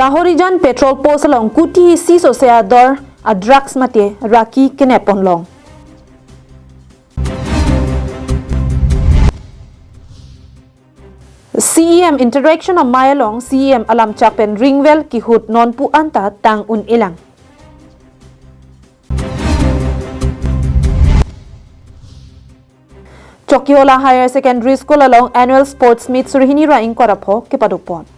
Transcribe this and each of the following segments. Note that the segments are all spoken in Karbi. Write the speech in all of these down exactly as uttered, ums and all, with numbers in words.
Lahorijan Patrol Post along kuti isi sose ador a drugs mate raki kenep ponlong. C E M interaction amei along C E M alamchak pen ringvai kehut nonpu anta tang un-elang. Chokihola Higher Secondary School along annual sports meet suri hini ra ingkoi ra pho kepadopon.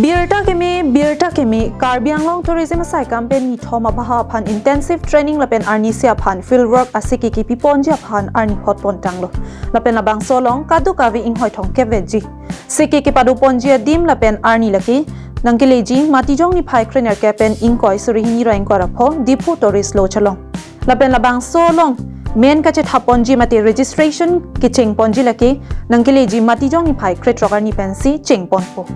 Birta keme, birta keme, Karbi Anglong Tourism asai kam pen nithom abaha aphan intensive training lapen arnisi aphan field work asiki kipi ponji aphan arni hot pon tanglo. Lapen labangso along kadokave inghoi thomkep vetji. Siki kepadopon ji adim lapen arni lake nangkeleji Matijong niphai krenerkep pen ingkoi suri hini ra ingkoi ra pho Diphu Tourist Lodge along. Lapen labangso along men kachethap ponji mate registration kecheng ponji lake nangkeleji Matijong niphai krethrok arni pensi cheng ponpo.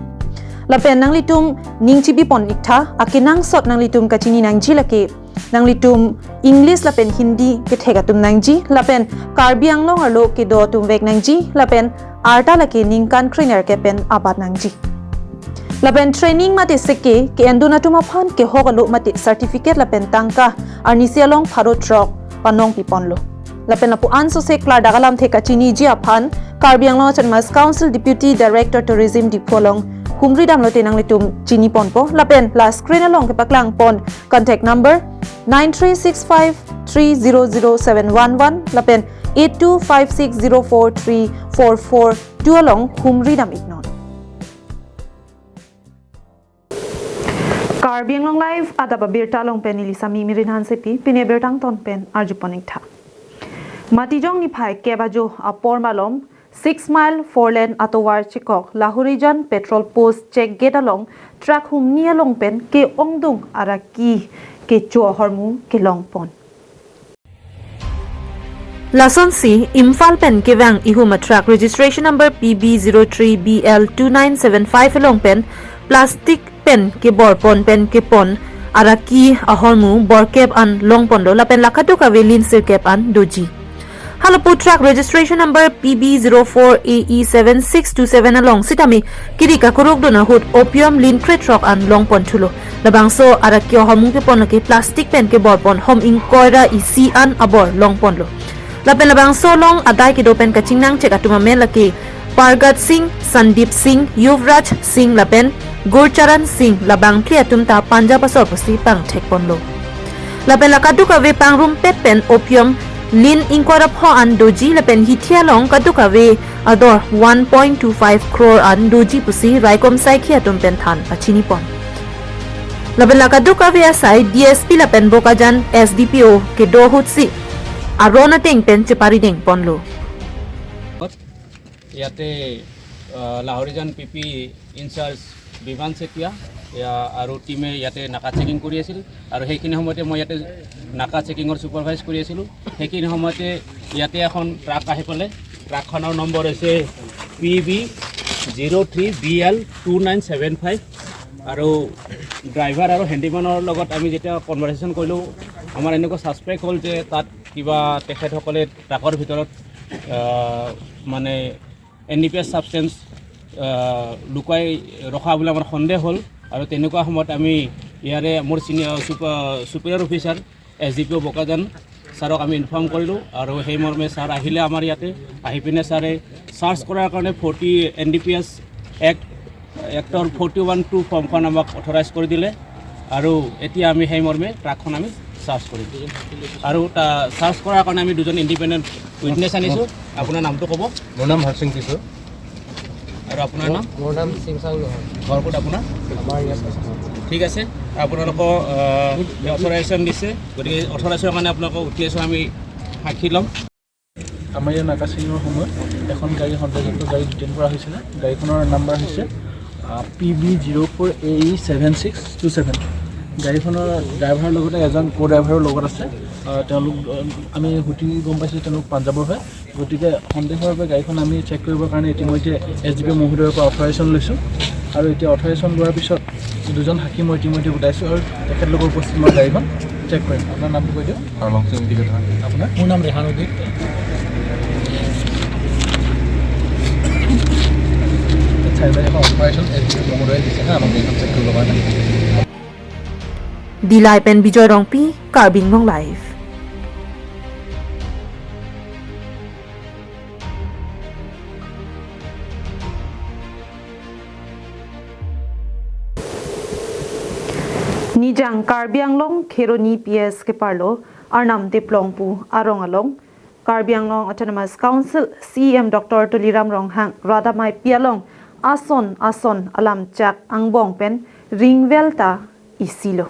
Lapen nanglitum ning chibi pon iktha, akenangsot nanglitum kachini nangji lake nanglitum English lapen Hindi kethek atum nangji, lapen Karbi Anglong arlo kedo atum vek nangji, lapen arta lake ningkan krenerkep pen abat nangji. Lapen training mate seke ke-endun atum aphan kehok alo mate certificate lapen tangka arnisi along pharo throk panong piponlo. Lapen lapu-an sose klardak alamthe kachiniji aphan Karbi Anglong Autonomous Council Deputy Director Tourism Diphu along humri damlote nanglitum chini ponpo. Lapen la screen along kepaklang pon contact number nine three six five three zero zero seven one one lapen eight two five six zero four three four four two along humri dam iknon. Karbi Anglong Live adap abirta along pen neli Sami Mirin Hansepi, pini birta angton pen arjupon iktha. Matijong niphai kep ajo apor malom six mile four lane atovar chekok Lahorijan Patrol Post check gate along truck humni along pen ke-ongdung araki kecho ahormu kelong pon. Lasonsi Imphal pen kevang ihum a truck registration number P B zero three B L two nine seven five along pen plastic pen kebor pon pen kepon araki ahormu borkep an long ponlo lapen la kadokave lin sirkep an doji. Halapu truck registration number P B zero four A E seven six two seven along sitame kiri kakuruk dun ahut opium lin krethrok an long pon thulo. Labangso araki ahormu kepon lake plastic pen kebor pon hom ingkoi ra isi an abor long ponlo. Lapen labangso along adai kedo pen kachingnang chek atum amen lake Pargat Singh, Sandeep Singh, Yuvraj Singh lapen Gurcharan Singh, labang phli atum ta Punjab asor pusi pangthek ponlo. Lapen la kadokave pangrumpet pen opium lin ingkoi ra pho an doji lapen hithi along kadokave ador one point two five crore an doji pusi raikom saikhi atum pen than pachini pon. Lapen la kadokave asai D S P lapen Bokajan S D P O kedo ahutsi aron ateng pen cheparideng ponlo. ইয়াতে, আহ, Lahorijan P P in-charge বিমান চেতিয়া, এয়া, আৰু টিমে ইয়াতে নাকা চেকিং কৰি আছিল। আৰু সেইখিনি সময়তে মই ইয়াতে নাকা চেকিঙৰ ছুপাৰভাইজ কৰি আছিলোঁ। সেইখিনি সময়তে ইয়াতে এখন ট্ৰাক আহি পেলাই, ট্ৰাকখনৰ নম্বৰ হৈছে P B zero' three B L two nine seven five. আৰু ড্ৰাইভাৰ আৰু হেণ্ডিমেনৰ লগত আমি যেতিয়া কনভাৰ্চেশ্যন কৰিলোঁ, আমাৰ এনেকুৱা ছাছপেক্ট হ'ল যে তাত কিবা তেখেতসকলে ট্ৰাকৰ ভিতৰত, আহ, মানে N D P S substance, আহ, লুকুৱাই ৰখা বুলি আমাৰ সন্দেহ হ'ল। আৰু তেনেকুৱা সময়ত আমি ইয়াৰে মোৰ ছিনিয়ৰ ছুপাৰ, ছুপিৰিয়ৰ অফিচাৰ এছ ডি পি অ' বোকাজান ছাৰক আমি ইনফৰ্ম কৰিলোঁ। আৰু সেই মৰ্মে ছাৰ আহিলে আমাৰ ইয়াতে, আহি পিনে ছাৰে চাৰ্চ কৰাৰ কাৰণে ফৰ্টি এন ডি পি এছ এক্ট, এক্টৰ ফৰ্টি ওৱান টু ফৰ্মখন আমাক অথৰাইজ কৰি দিলে। আৰু এতিয়া আমি সেই মৰ্মে ট্ৰাকখন আমি চাৰ্চ কৰিম। আৰু তা-, চাৰ্চ কৰাৰ কাৰণে আমি দুজন ইণ্ডিপেণ্ডেণ্ট উইটনেছ আনিছোঁ। আপোনাৰ নামটো ক'ব? মোৰ নাম হৰসিং টিছো। আৰু আপোনাৰ নাম? মোৰ নাম চিংচাং নহয়। ঘৰ ক'ত আপোনাৰ? আমাৰ ইয়াত। ঠিক আছে, আপোনালোকক, আহ, অথৰাইজেশ্যন দিছে, গতিকে অথৰাইজেশ্যনৰ কাৰণে আপোনালোকক উঠি আছোঁ, আমি সাক্ষী ল'ম। আমাৰ ইয়াত নাকা চেকিঙৰ সময়ত এখন গাড়ী সন্দেহযুক্ত গাড়ী ডিটেইন কৰা হৈছিলে। গাড়ীখনৰ নাম্বাৰ হৈছে, আহ, পি বি জিৰ' ফ'ৰ এ ই ছেভেন ছিক্স টু ছেভেন। গাড়ীখনৰ ড্ৰাইভাৰৰ লগতে এজন ক' ড্ৰাইভাৰৰ লগত আছে। আহ, তেওঁলোক, আহ, আমি সুধি গম পাইছোঁ তেওঁলোক পাঞ্জাৱৰ হয়। গতিকে সন্দেহৰ বাবে গাড়ীখন আমি চেক কৰিবৰ কাৰণে ইতিমধ্যে এছ ডি পি মহোদয়ৰ পৰা অথৰাইজেশ্যন লৈছোঁ। আৰু এতিয়া অথৰাইজেশ্যন লোৱাৰ পিছত দুজন সাক্ষী মই ইতিমধ্যে গোটাইছোঁ আৰু তেখেতলোকৰ উপস্থিত মই গাড়ীখন চেক কৰিম। আপোনাৰ নামটো কৈ দিয়ক। হৰলং সিং বুলি কয়। আপোনাৰ? মোৰ নাম ৰেহান Uddin. Thailand ha operation execute longdoi disi ha, mangke ham check kurlo bana. Dillai pen Bijoy Rongpi, Karbi Anglong Live. Nijang Karbi Anglong Kheroni P S keparlo Arnam Teplong pu arong along Karbi Anglong Autonomous Council C E M Doctor Tuliram Ronghang rat amei pi along ason ason alamchak angbong pen ringvel ta isilo.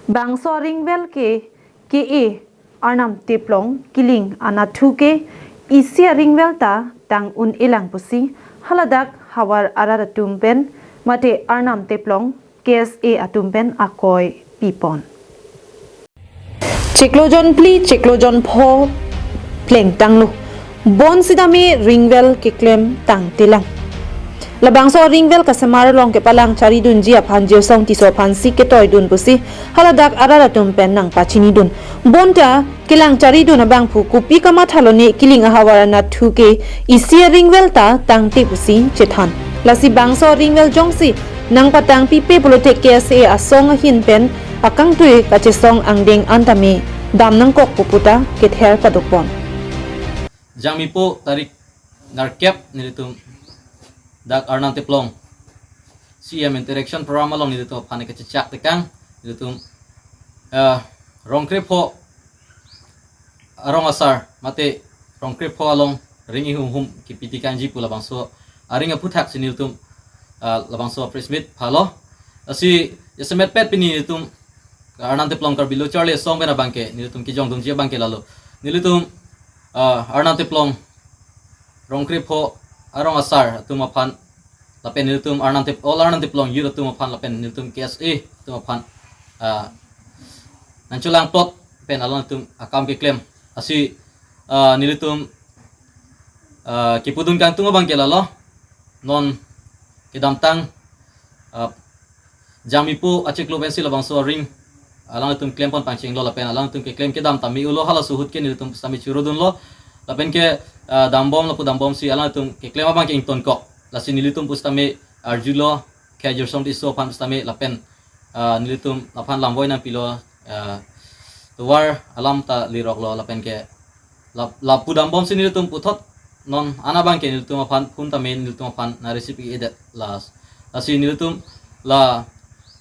Bangso ringvel ke ke-e Arnam Teplong kiling anathu ke isi aringvel ta tang un-elang pusi haladak havar arat atum pen mate Arnam Teplong K S A atum pen akoi pipon. Chiklo jonphli, chiklo jonpho plengtanglo. Bon sitame ringvel keklem tangtelang. Labangso ringvel kasemar along kepalang charidunji aphan Jirsong Tisso aphansi ketoidun pusi haladak arat atum pen nangpachinidun. Bonta kelang charidun abangphu kopi kamatha lone kiling ahavar anathu ke isi aringvel ta tangte pusi chethan. Lasi bangso ringvel jongsi nangpatangpipe pulote K S A asong ahin pen akangtui kachesong angdeng an tame dam nangkok pu puta kether padopon. Jangmipo tarik nerkep nelitum dak Arnam Teplong C M Interaction Program along nelitum aphan kachechak tekang, nelitum, eh, Rongkrepho arong asar mate Rongkrepho along ring ihum hum kipi tekangji pu labangso aring aphuthak si nelitum, ah, labangso press meet phalo. Lasi jasemet pet pini nelitum Arnam Teplong Karbi Lo Charli Asong pen abangke nelitum kijongdunji abangke lalo. Nelitum, ah, Arnam Teplong Rongkrepho arong asar atum aphan lapen nelitum Arnam Tep-, all Arnam Teplong youth atum aphan lapen nelitum K S A atum aphan, ah, nangchelangplot pen alangtum akam keklem. Lasi, ah, nelitum, ah, kipudun kangtung abangke lalo. Non kedamtang, ah, Jangmipo achiklo pensi labangso aring alangtum klempon pangchenglo lapen alangtum keklem kedam tame ulo, halaso ahut ke nelitum sitame churudunlo. Lapen ke, ah, dambom lapu dambomsi alangtum keklem abangke ingtonkok. Lasi nelitum pusitame arjulo, ke Jirsong Tisso aphan pusitame lapen, ah, nelitum laphan lamvoi nangpilo, ah, tovar alam ta liroklo lapen ke lap-, lapu dambomsi nelitum puthot non an abangke nelitum aphan phone tame nelitum aphan na receive-edet las. Lasi nelitum la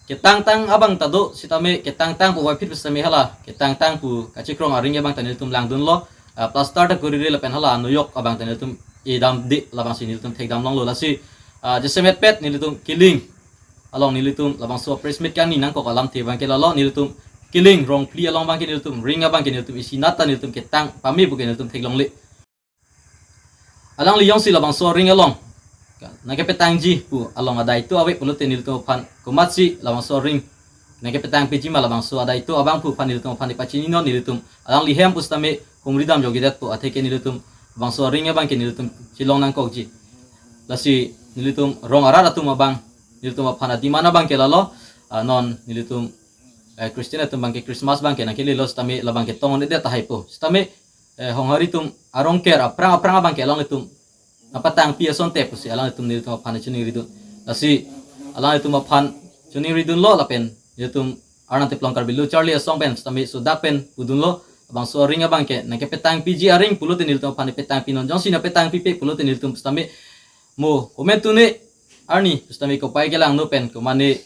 ketangtang abang ta do sitame ketangtang pu waiphit sitame hala ketangtang pu kachikrong aring abang ta nelitum langdunlo, ah, plaster ta kurire lapen hala anoyok abang ta nelitum edamde labangsi nelitum thekdam longlo. Lasi, ah, jasemet pet nelitum kiling along nelitum labangso press meet kangni nangkok alamthe abangke lalo, nelitum kiling rongphli along abangke nelitum ring abangke nelitum isinat ta nelitum ketang pame puke nelitum theklongle. Alangli jongsi labangso aring along nangkepetangji pu along adai to ave pulote nelitum aphan komatsi labangso aring nangkepetangpiji ma, labangso adai to abangphu aphan nelitum aphan ipachininon, nelitum alangli hem pusitame humridam jogidetpo atheke nelitum labangso aring abangke nelitum chelong nangkokji. Lasi nelitum rong arat atum abang nelitum aphan a-demand abangke lalo, ah, non nelitum, eh, Christian atum abangke Christmas abangke nangkelelo sitame labangke tong-un-edet tahaipo. Sitame, eh, Honghari atum arongker aphrang aphrang abangke alanglitum nangpatangpi asonte pusi alanglitum nelitum aphan chiningridun. Lasi alanglitum aphan chiningridunlo lapen nelitum Arnam Teplong Karbi Lo Charli Asong pen sitame sodak pen pudunlo, labangso aring abangke nangkepetangpiji aring pulote nelitum aphan petangpinon, jongsi nangpetangpipe pulote nelitum sitame mo komentu ne arni pusitame kopai kelangno pen komane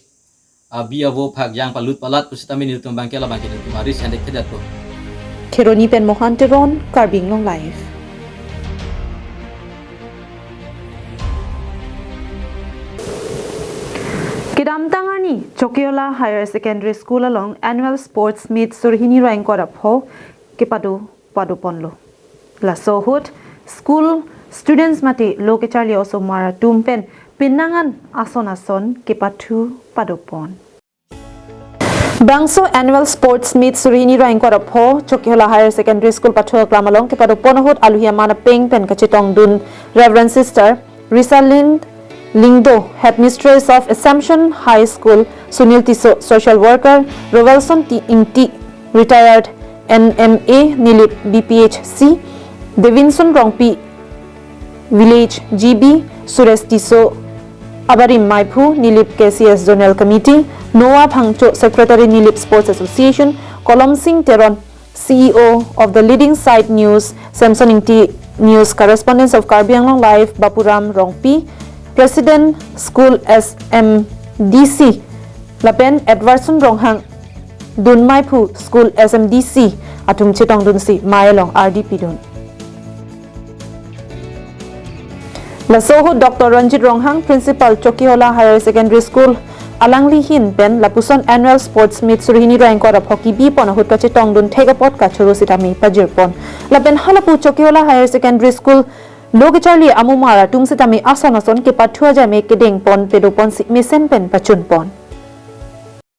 abi avo phak jang palut palat pusitame nelitum abangke labangke nelitum aris endek thedetpo. Kheroni pen Mohan Teron, Karbi Anglong Live. Kedamtang arni Chokiola Higher Secondary School along Annual Sports Meet surhini ra ingkoi ra pho kepado padoponlo. Laso ahut school students mate lo kecharli osomar atum pen penang an ason ason kepathu padopon. Bangso Annual Sports Meet surhini ra ingkoi ra pho Chokiola Higher Secondary School pathu aklam along kepadopon ahut aluhi aman apeng pen kachetongdun Reverend Sister Risalin Lyngdoh, Headmistress of Assumption High School, Sunil Tisso, Social Worker, Rovelson T Ingti, Retired N M A, Nilip B P H C, Devinson Rongpi, Village G B, Suresh Tisso, abarim maiphu Nilip K C S Zonal Committee, Noah Phangcho, Secretary Nilip Sports Association, Kolom Sing Teron, C E O of the Leading Side News, Samson Ingti News Correspondents of Karbi Anglong Live, Bapuram Rongpi, President School S M D C, lapen Edwardson Ronghang, dunmaiphu School S M D C atum chetongdunsi mei along ardi pidun. Laso ahut Doctor Ranjit Ronghang, Principal Chokihola Higher Secondary School, alangli ahin pen lapuson Annual Sports Meet suri hini ra ingkoi ra phongo kebipon ahut kachetongdun thek apot kachoro sitame pajirpon. Lapen halapu Chokihola Higher Secondary School lo kecharli amumar atum sitame ason ason kepathu ajai me kedengpon pedoponsi mesen pen pachunpon.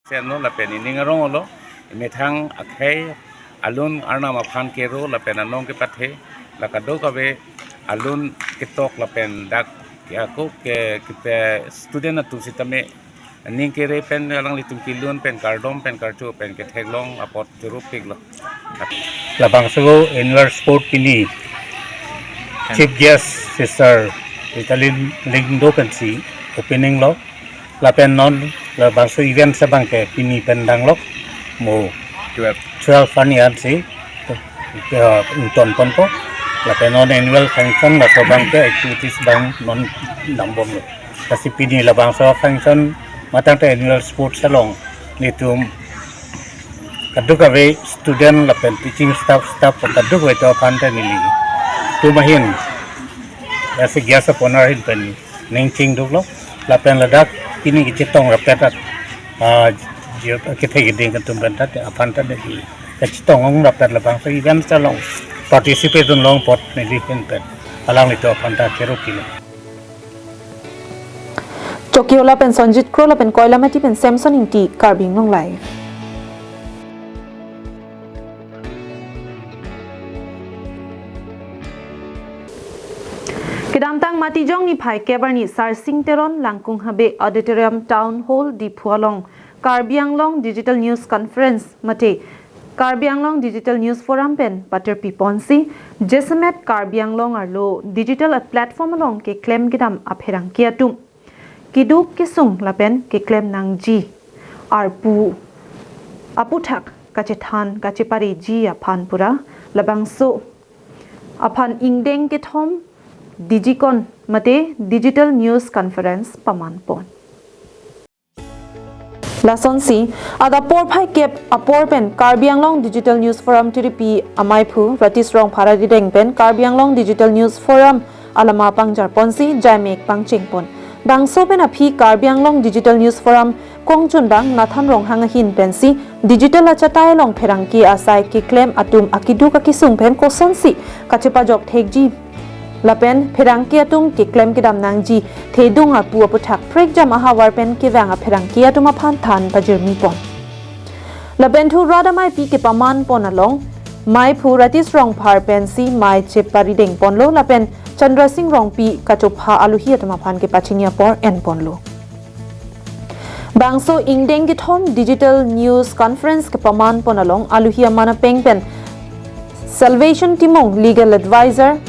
Sen lo lapen ining arong lo, methang akhei alun arnam aphan kero lapen anong kepathe, la kadokave alun ketok lapen dak ya ko ke kita student atum sitame ning kere pen alanglitum kelun pen kardom pen karcho pen ketheklong apot choro piklo. Labangso annual sport pini chief guest Sister Ritalin Lyngdoh pensi opening lo. Lapen non labangso event abangke pini pen danglok mo twelve. Twelve arni ansi, eh, ingtonponpo. Lapen non annual function laso abangke activities abang non dambomlo. Lasi pini labangso function matang ta annual sports along nelitum kadokave student lapen teaching staff, staff kadokave atum aphan ta neli atum ahin, lasi guest of honor ahin pen ning chingduklo, lapen ladak pini kachetong rapet at, ah, je-, kethe keding atum pen ta aphan ta neli kachetong ong rapet labangso event along participate dunlong apot neli ahin pen alanglitum aphan ta kero pilo. Chokihola pen Sonjit Kro lapen Koilamati pen Samson Ingti, Karbi Anglong Live. Kedamtang Matijong niphai kep arni Sarsing Teron Langkung Habe Auditorium Town Hall Diphu along Karbi Anglong Digital News Conference mate Karbi Anglong Digital News Forum pen paterpiponsi, jasemet Karbi Anglong arlo digital platform along keklem kedam apherangke atum keduk kesung lapen keklem nangji arpu aputhak kachethan kachepareji aphan pura labangso aphan ingdeng kethom Digicon mate Digital News Conference pamanpon. Lasonsi, adap porphai kep apor pen Karbi Anglong Digital News Forum tiripi amaiphu Ratish Rongphar arideng pen Karbi Anglong Digital News Forum alama pangjarponsi jaimek pangchengpon. Bangso pen aphi Karbi Anglong Digital News Forum kongchunbang Nathan Ronghang ahin pensi digital achatai along pherangke asai keklem atum akeduk akesung pen kosonsi kachepajok thekji lapen pherangke atum keklem kedam nangji thedung arpu aputhak prekjam ahavar pen kevang apherangke atum aphan than pajirmipon. Lapen thu rat ameipi kepamanpon along maiphu Ratish Rongphar pensi mei cheparidengponlo lapen Chandra Sing Rongpi kachopha aluhi atum aphan kepachini apor enponlo. Bangso ingdeng kethom Digital News Conference kepamanpon along aluhi aman apeng pen Salvation Timung, Legal Advisor,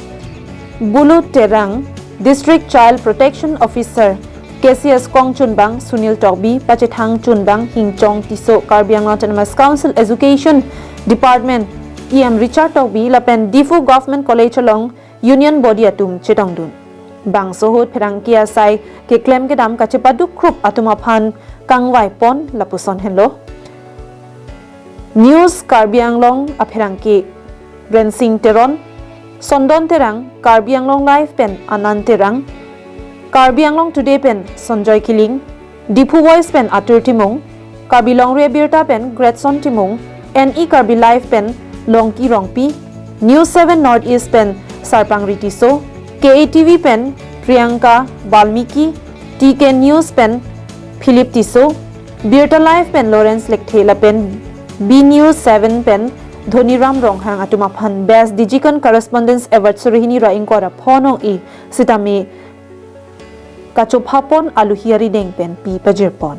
Bulu Terang, District Child Protection Officer, K C S kongchunbang Sunil Tokbi, pachethang chunbang Hingchong Tisso, Karbi Anglong Autonomous Council Education Department E M Richard Tokbi lapen Diphu Government College along Union Body atum chetongdun. Bangso ahut pherangke asai keklem kedam kachepaduk krup atum aphan kangvaipon lapuson henlo. News Karbi Anglong apherangke Rensing Teron, Sondon Terang, Karbi Anglong Live pen Anand Terang, Karbi Anglong Today pen Sanjoy Killing, Diphu Voice pen Atur Timung, Karbi Longri Abirta pen Gretson Timung, N E Karbi Live pen Longki Rongpi, News seven North East pen Sarpangri Tisso, K A T V pen Priyanka Valmiki, T K News pen Philip Tisso, Birta Live pen Lawrence Lekthe lapen B News seven pen Dhoniram Ronghang atum aphan Best Digicon Correspondence Award suri hini ra ingkoi ra phongo-e sitame kachophapon aluhi arideng pen pi pajirpon.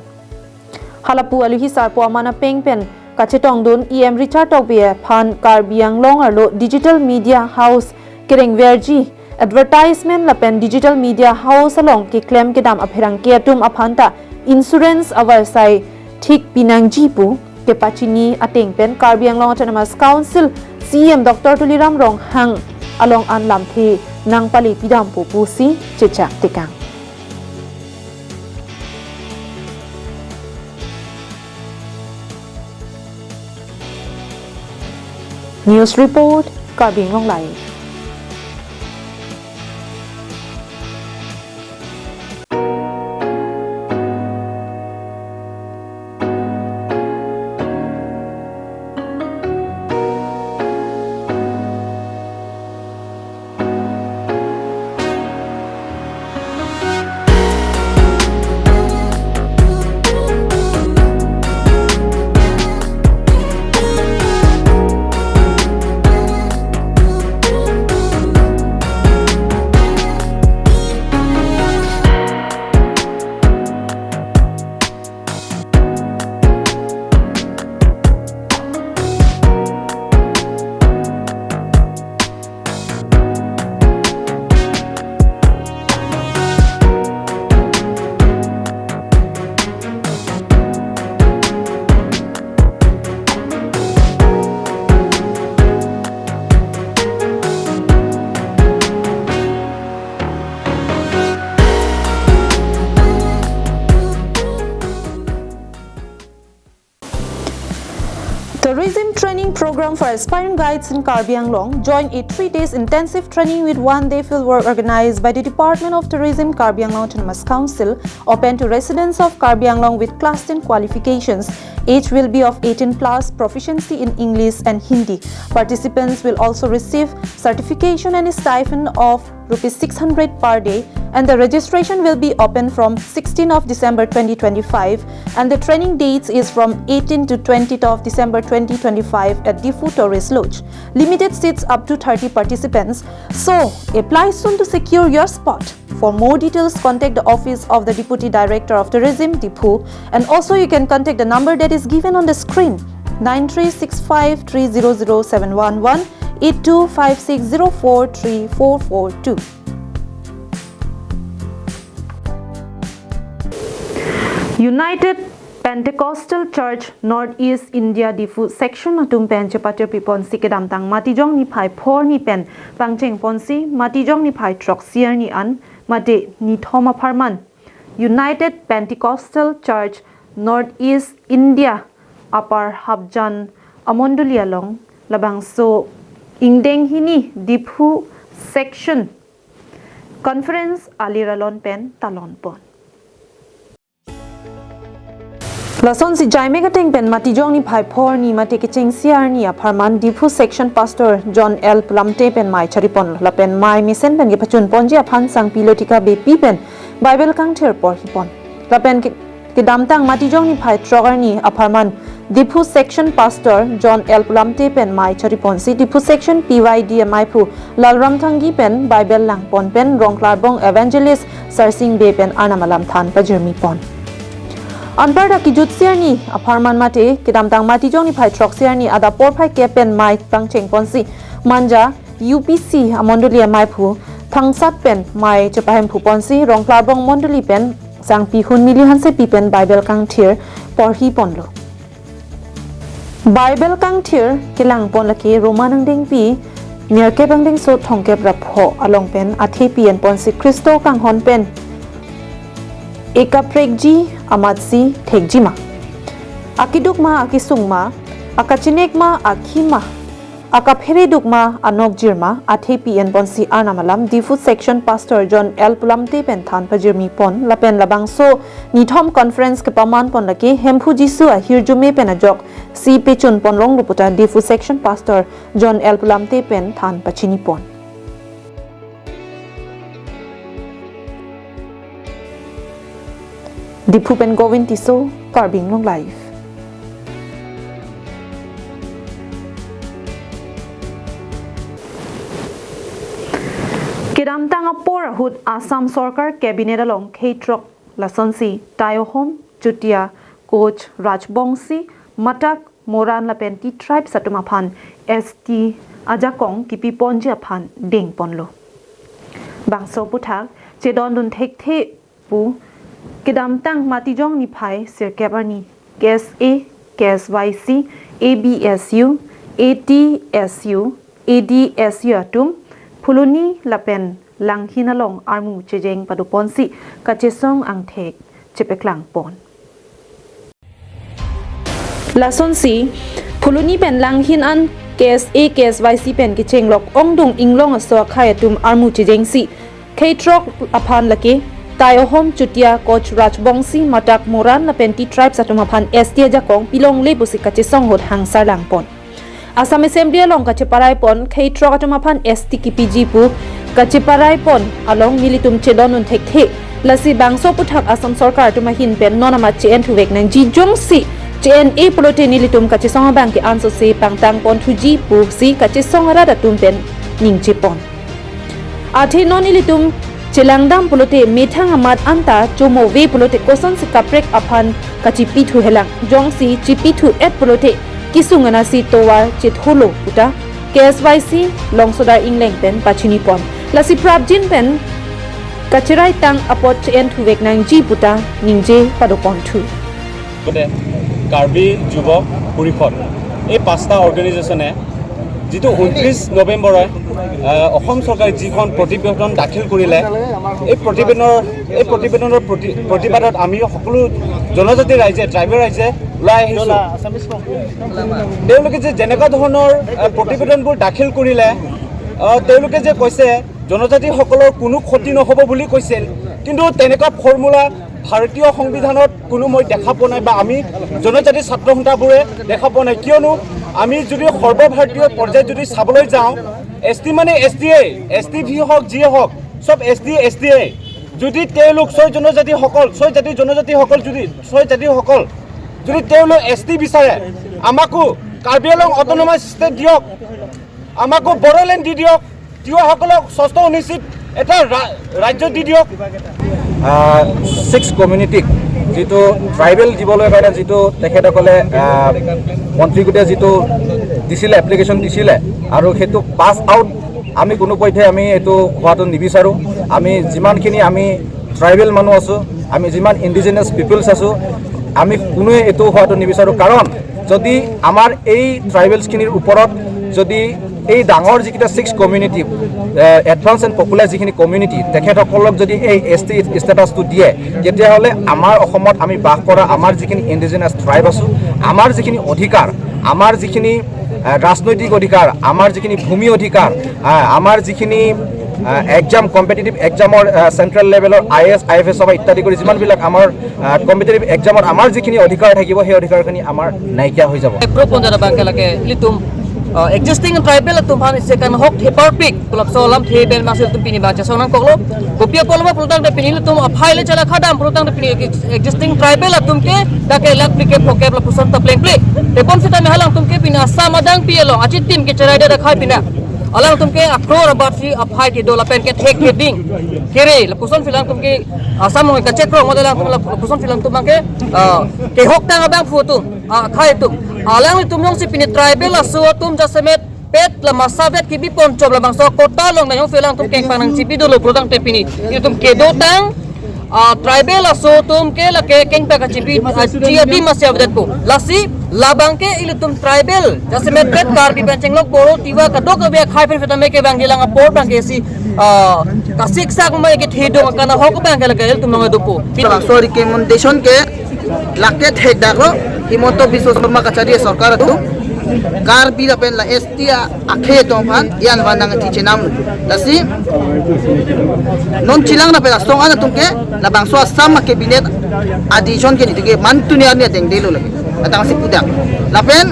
Halapu aluhi sarpo aman apeng pen kachetongdun E M Richard Tokbi aphan Karbi Anglong arlo Digital Media House kerengverji advertisement lapen digital media house along keklem kedam apherangke atum aphanta insurance avarsai thik pinangji pu kepachini ateng pen Karbi Anglong Autonomous Council C E M Doctor Tuliram Ronghang along an lamthe nangpale pidampo pusi chechak tekang. News report, Karbi Anglong Live. Tourism Training Program for Aspiring Guides in Karbi Anglong. Join a three days intensive training with one day field work organized by the Department of Tourism, Karbi Anglong Autonomous Council, open to residents of Karbi Anglong with class ten qualifications. Age will be of eighteen plus, proficiency in English and Hindi. Participants will also receive certification and a stipend of rupees six hundred per day, and the registration will be open from sixteenth of December twenty twenty-five, and the training dates is from eighteenth to twentieth of December twenty twenty-five at Diphu Tourist Lodge. Limited seats up to thirty participants, so apply soon to secure your spot. For more details, contact the office of the Deputy Director of Tourism, Diphu, and also you can contact the number that is given on the screen, nine three six five three zero zero seven one one, eight two five six zero four three four four two. United Pentecostal Church North East India Diphu Section atum pen chepatir piponsi kedamtang Matijong niphai phor arni pen pangcheng ponsi Matijong niphai throksi arni an mate nithom apharman United Pentecostal Church North East India Upper Hapjan amondoli along labangso ingdeng hini Diphu Section Conference alir alon pen talon pon. Lasonsi jaimek ateng pen Matijong niphai phor arni mate kechengsi arni apharman Diphu Section Pastor John L Pulamte pen mei charipon lapen mei mesen pen kepachun ponji aphan sangpi Lotika Beypi pen Bible kangthir porhi pon. Lapen ke-, kedamtang Matijong niphai throk arni apharman Diphu Section Pastor John L Pulamte pen mei chariponsi Diphu Section P Y D amaiphu Lalram Thanggi pen Bible langpon pen Rongklarbong Evangelist Sarsing Bey pen Arnam alam than pajirmi pon. Anparta kejutsi arni apharman mate kedamtang Matijong niphai throksi arni adap porphai kep pen mei pangcheng ponsi Manja U P C amondoli amaiphu Thangsat pen mei chepahemphu ponsi Rongklarbong mondoli pen sangpi Hunmili Hansepi pen Bible kangthir porhi ponlo. Bible kangthir kelang pon lake Roman angdengpi nerkep angdengso thomkep ra pho along pen athepi enponsi Khristo kanghon pen ekaprekji amatsi thekji ma, akeduk ma akesung ma, akachinek ma akhi ma, akaphere duk ma anokjir ma, athepi enponsi Arnam alam Diphu Section Pastor John L Pulamte pen than pajirmi pon lapen labangso nithom conference kepaman pon lake Hemphu Jisu ahirjume pen ajoksi pechun pon longlo puta Diphu Section Pastor John L Pulamte pen than pachini pon. Diphu pen Govin Tisso, Karbi Anglong Live. Kedamtang apor ahut Assam Sorkar Cabinet along khei throk lasonsi Taihom, Chutia, Koch, Rajbongsi, Matak, Moran lapen Tea Tribes atum aphan S T ajakong kipi ponji aphan deng ponlo. Bangso aphuthak chedondun thekthe pu kedamtang Matijong niphai sirkep arni K S A, K S Y C, A B S U, A T S U, A D S U atum Phuloni lapen Langhin along armu chejeng padoponsi kachesong angthek chepaklangpon. Lasonsi Phuloni pen Langhin an K S A, K S Y C pen kechenglok ongdung inglong aso akhai atum armu chejengsi khei throk aphan lake Tai Ohom, Chutia, Koch, Rajbongsi, Matak, Moran lapen T tribes atum aphan S T ajakong pilongle pusi kachesong ahut hangsar langpon. Assam Assembly along kacheparaipon khei throk atum aphan S T kepiji pu kacheparaipon along nelitum chedondun thekthe. Lasi bangso aphuthak Assam sorkar atum ahin pen non amat che-en thuvek nangji, jongsi che-en-e pulote nelitum kachesong abang ke ansose pangtangpon thuji pusi kachesong arat atum pen ningjepon. Athe non ilitum chelangdam pulote methang amat anta chomo ave pulote kosonsi kaprek aphan kachipi thuhelang, jongsi chipi thu-et pulote kesung anatsi tovar chetholo puta K S Y C longsodar ingleng pen pachinipon. Lasi prapjin pen kacheraitang apot che-en thuvek nangji puta ningje padoponthu. লগতে কাৰ্বি যুৱ পৰিষদ, এই পাঁচটা অৰ্গেনাইজেশ্যনে যিটো ঊনত্ৰিছ নৱেম্বৰে, আহ, অসম চৰকাৰে যিখন প্ৰতিবেদন দাখিল কৰিলে, এই প্ৰতিবেদনৰ, এই প্ৰতিবেদনৰ প্ৰতি-, প্ৰতিবাদত আমি সকলো জনজাতি ৰাইজে, ট্ৰাইবেল ৰাইজে ওলাই আহিছোঁ। তেওঁলোকে যে যেনেকুৱা ধৰণৰ, আহ, প্ৰতিবেদনবোৰ দাখিল কৰিলে, আহ, তেওঁলোকে যে কৈছে জনজাতিসকলৰ কোনো ক্ষতি নহ'ব বুলি কৈছিল, কিন্তু তেনেকুৱা ফৰ্মুলা ভাৰতীয় সংবিধানত কোনো মই দেখা পোৱা নাই বা আমি জনজাতি ছাত্ৰ সন্থাবোৰে দেখা পোৱা নাই। কিয়নো আমি যদি সৰ্বভাৰতীয় পৰ্যায়ত যদি চাবলৈ যাওঁ, এছ টি মানে এছ টিয়ে, এছ টি ভি হওক, যিয়ে হওক, চব এছ টি এছ টিয়ে। যদি তেওঁলোক ছয় জনজাতিসকল, ছয় জাতি জনজাতিসকল যদি, ছয় জাতিসকল যদি তেওঁলোক এছ টি বিচাৰে, আমাকো কাৰ্বি আংলং অট'নমাছ ষ্টেট দিয়ক, আমাকো বড়োলেণ্ড দি দিয়ক, তিৱাসকলক ষষ্ঠ অনুসূচীত এটা ৰা-, ৰাজ্য দি দিয়ক। ছিক্স কমিউনিটিক যিটো ট্ৰাইবেল দিবলৈ কাৰণে যিটো তেখেতসকলে, আহ, মন্ত্ৰী গোটে যিটো দিছিলে, এপ্লিকেশ্যন দিছিলে, আৰু সেইটো পাছ আউট আমি কোনোপধ্যে আমি এইটো হোৱাটো নিবিচাৰোঁ। আমি যিমানখিনি আমি ট্ৰাইবেল মানুহ আছোঁ, আমি যিমান ইণ্ডিজিনাছ পিপলছ আছোঁ, আমি কোনোৱে এইটো হোৱাটো নিবিচাৰোঁ। কাৰণ যদি আমাৰ এই ট্ৰাইবেলছখিনিৰ ওপৰত যদি এই ডাঙৰ যিকেইটা six community, advance and popular যিখিনি কমিউনিটি, তেখেতসকলক যদি এই এছ টি ষ্টেটাছটো দিয়ে, তেতিয়াহ'লে আমাৰ অসমত আমি বাস কৰা আমাৰ যিখিনি ইণ্ডিজিনাছ ট্ৰাইব আছোঁ, আমাৰ যিখিনি অধিকাৰ, আমাৰ যিখিনি, আহ, ৰাজনৈতিক অধিকাৰ, আমাৰ যিখিনি ভূমি অধিকাৰ, আহ, আমাৰ যিখিনি, আহ, এক্সাম, কম্পিটিটিভ এক্সামৰ, আহ, চেণ্ট্ৰেল লেভেলৰ I A S, I F S বা ইত্যাদি কৰি যিমানবিলাক আমাৰ, আহ, কম্পিটিটিভ এক্সামত আমাৰ যিখিনি অধিকাৰ থাকিব, সেই অধিকাৰখিনি আমাৰ নাইকিয়া হৈ যাব। Pro ponjana bangke lake ilitum, uh, existing tribal atum aphan isi kan hok theparpik, kulapso alam the pen masi ilitum pini bachesong nangkoklo. Kopi apotlo pulotangte pini ilitum aphai le chala khadam pulotangte pini existing tribal atum ke dak ke lakh phlikep phokep lapuson ta plengple. Tebon sitame alangtum ke pini Assam adang pi along achitim kecheraidetdet akhai pini alangtum ke akror abatsi aphai kedo lapen kethek keding kere lapuson alangtum ke Assam along kachekro model alangtum lapuson alangtum abang ke, ah, kehoktang abangphu atum, ah, akhai atum. Alanglitum jongsi pini tribal aso atum jasemet pet la masa vet kebipon chom labangso quota along nangphu alangtum kengpang nangchipi dolo pulotangte pini ilitum kedotang, ah, tribal aso atum ke lake kengpang kachipi, ah, chi adim masi avedetpo. Lasi labang ke ilitum tribal jasemet pet Karbi pen chenglok Boro Tiwa kadokave akhai pen sitame kevangji alang apor abang ke si, ah, kasiksak mai kethedung akana hok abang ke lake ilitum nangdopo. Labangso recommendation ke lake thekdaklo Himanta Biswa Sarma kachari sorkar atum Karbi lapen la S T akhei atum aphan ian van nangthi chenam. Lasi non chelang lapen asong an atum ke labangso Assam a cabinet adison ke nituke man tuni arni ateng delo lake. Atangsi pudak. Lapen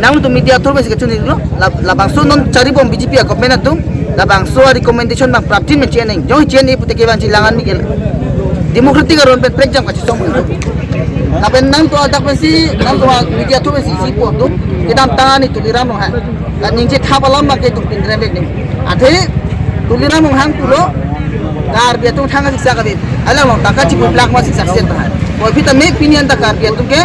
nangtum media through si kachunilo. La-, labangso non charibom B J P a government atum labangso a recommendation abang prapjin pen cheneng. Jong chen-e pute kevang chelang an mikel. Democratic aron pen prekjam kachesong pen. Lapen nangtum adak pensi, nangtum media through pensi isi po atum kedamtang ani Tuliram Ronghang. Ningje thap alam abang ke itum pindren dek ning. Athe Tuliram Ronghang pulo Karbi atum thang siksa kabi. Alanglong tangka chipu black ma siksa sen tahan. Koi pita me opinion ta Karbi atum ke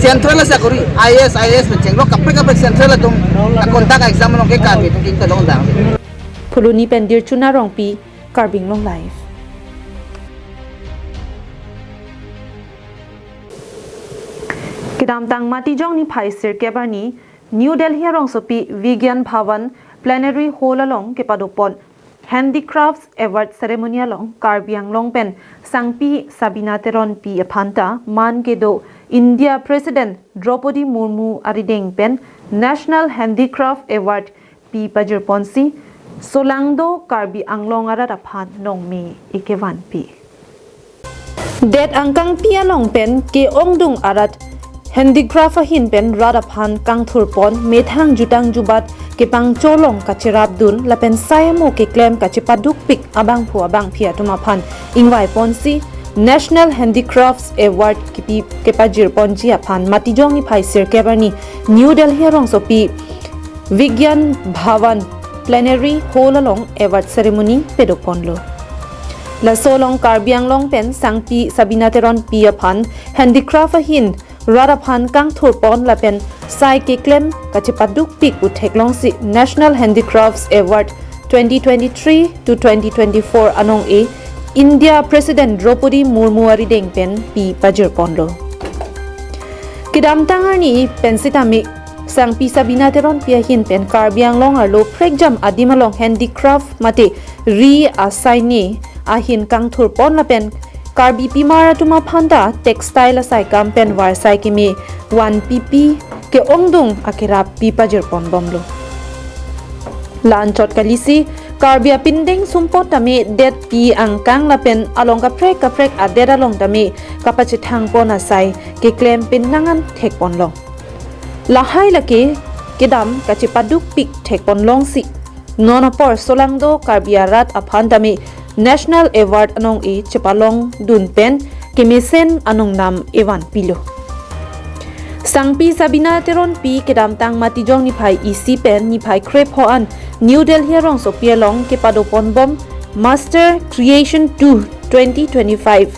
central asakori, I A S, I A S pen chenglok kaprek kaprek central atum ta conduct exam along ke Karbi atum ke tolong dang. Phuloni pen Dirchuna Rongpi, Karbi Anglong Live. Kedamtang Matijong niphai sirkep arni New Delhi arongsopi Vigyan Bhawan Plenary Hall along kepadopon Handicrafts Award Ceremony along Karbi Anglong pen Sangpi Sabina Teronpi aphanta man kedo India President Droupadi Murmu arideng pen National Handicraft Award pi pajirponsi solangdo Karbi Anglong arat aphan nongme ekevanpi. Det angkangpi along pen ke-ongdung arat handicraft ahin pen rat aphan kangthurpon, methang jutang jubat kepangcholong kacherapdun lapen sai amo keklem kachepadukpik abangphu abangphi atum aphan ingvaiponsi National Handicrafts Award kipi kepajirponji aphan Matijong niphai sirkep arni New Delhi arongsopi Vigyan Bhawan Plenary Hall along award ceremony padoponlo. Laso along Karbi Anglong pen Sangpi Sabina Teronpi aphan handicraft ahin rat aphan kangthurpon lapen sai keklem kachepadukpik pu theklongsi National Handicrafts Award twenty twenty-three to twenty twenty-four anong-e India President Droupadi Murmu arideng pen pi pajirponlo. Kedamtang arni pen sitame Sangpi Sabina Teronpi ahin pen Karbi Anglong arlo prekjam adim along handicraft mate ri asai ne ahin kangthurpon lapen Karbi pimar atum aphanta textile asai kam pen varsai keme vanpipi ke-ongdung akerap pi pajirponbomlo. La-anchot kalisi Karbi apindeng sumpot tame detpi angkang lapen along kaprek kaprek adet along tame kapachethangpon asai keklem pinnangan thekponlong. Lahai lake kedam kachepadukpik thekponlongsi non apor solangdo Karbi arat aphan tame National Award anong-e chepalongdun pen kemesen anongnam evanpilo. Sangpi Sabina Teronpi kedamtang Matijong niphai isi pen niphai krepho an New Delhi arongsopi along kepadoponbom Master Creation two twenty twenty-five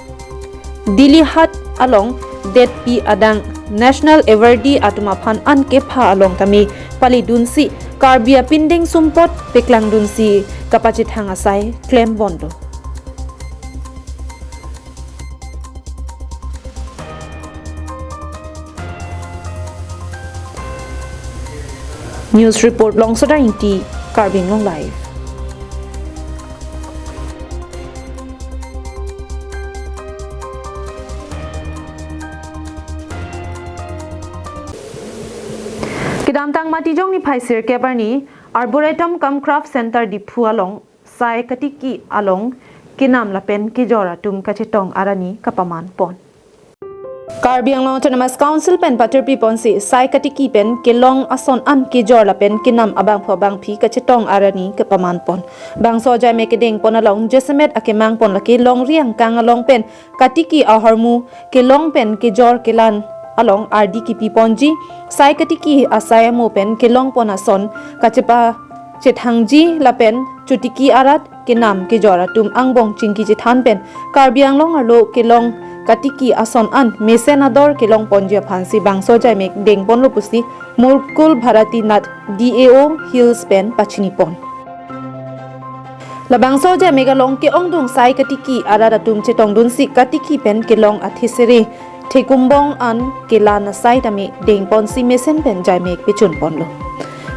Dili hat along detpi adang National Awardee atum aphan an kepha along tame palidunsi Karbi apindeng sumpot peklangdunsi kapachethang asai klembomlo. News report Longsoda Ingti, Karbi Anglong Live. Kedamtang Matijong niphai sirkep arni Arboretum cum Craft Center Diphu along sai katiki along kenam lapen kejor atum kachetong arni kapamanpon. Karbi Anglong Autonomous Council pen patirpiponsi sai katiki pen kelong ason an kejor lapen kenam abangphu abangphi kachetong arni kapamanpon. Bangso ajaimek kedengpon along jasemet akemangpon lake longri angkang along pen katiki ahormu kelong pen kejor kelan along ardi kipiponji, sai katiki asai amo pen kelongpon ason kachepa chethangji lapen chotiki arat kenam kejor atum angbong chingki chethan pen Karbi Anglong arlo kelong katiki ason an mesen ador kelongponji aphansi bangso ajaimek dengponlo pusi Mukul Bharati Nath D A O Hills pen pachinipon. Labangso ajaimek along ke-ongdung sai katiki arat atum chetongdunsi katiki pen kelong athesere thekumbong an kelan asai tame dengponsi mesen pen ajaimek pechunponlo.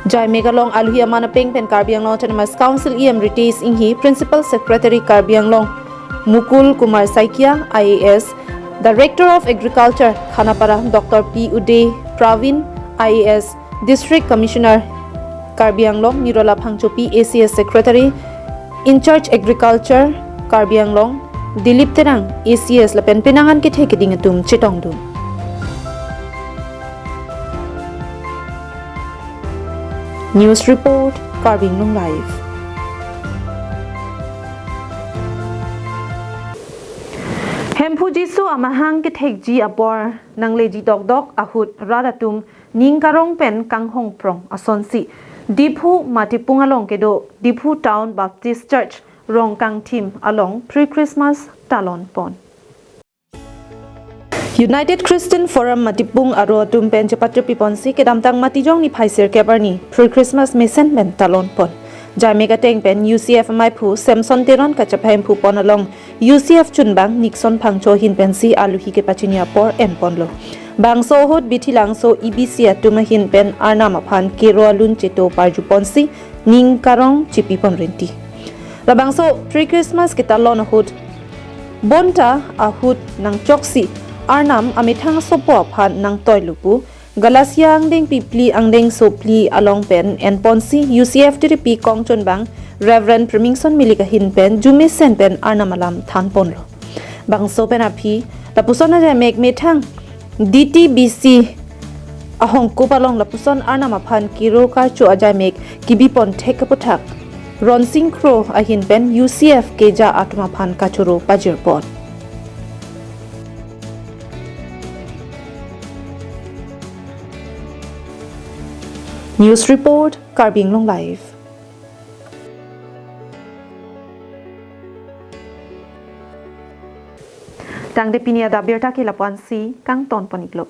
Ajaimek along aluhi aman apeng pen Karbi Anglong Autonomous Council E M Ritesh Enghi, Principal Secretary Karbi Anglong Mukul Kumar Saikia I A S, Director of Agriculture Khanapara Doctor P Uday Pravin I A S, District Commissioner Karbi Anglong Nirola Phangchopi, A C S Secretary in charge Agriculture Karbi Anglong Dilip Terang, A C S lapen penang an kethe keding atum chetongdun. News report, Karbi Anglong Live. Hemphu Jisu amahang kethekji apor nangleji dokdok ahut rat atum ning karong pen kanghongprong asonsi Diphu Matipung along kedo Diphu Town Baptist Church Rongkangthim along pre-Christmas talonpon. United Christian Forum Matipung aro atum pen chepatirpiponsi kedamtang Matijong niphai sirkep arni pre-Christmas mesen pen talonpon. Jamek ateng pen U C F amaiphu Samson Teron kachepahem phu pon along U C F chunbang Nixon Phangcho ahin pensi aluhi kepachini apor enponlo. Bangso ahut Bithilangso E B C atum ahin pen Arnam aphan kero alun cheto parju ponsi ning karong chipi pon rinti. Labangso pre-Christmas ketalon ahut bonta ahut nangchoksi Arnam amethang asopo aphan nangtoilo pu Galatia angdengpi phli angdengso phli along pen enponsi U C F tiripi kongchunbang Reverend Primingson Milik ahin pen jumesen pen Arnam alam thanponlo. Bangso pen aphi lapuson ajamek methang D T B C ahongkup along lapuson Arnam aphan kero karcho ajamek kibipon thek aputhak Ronsing Kro ahin pen U C F keja atum aphan kachoro pajirpon. News report, Karbi Anglong Live. Tangte pini adap birta ke lapu-ansi kangton pon-iklo.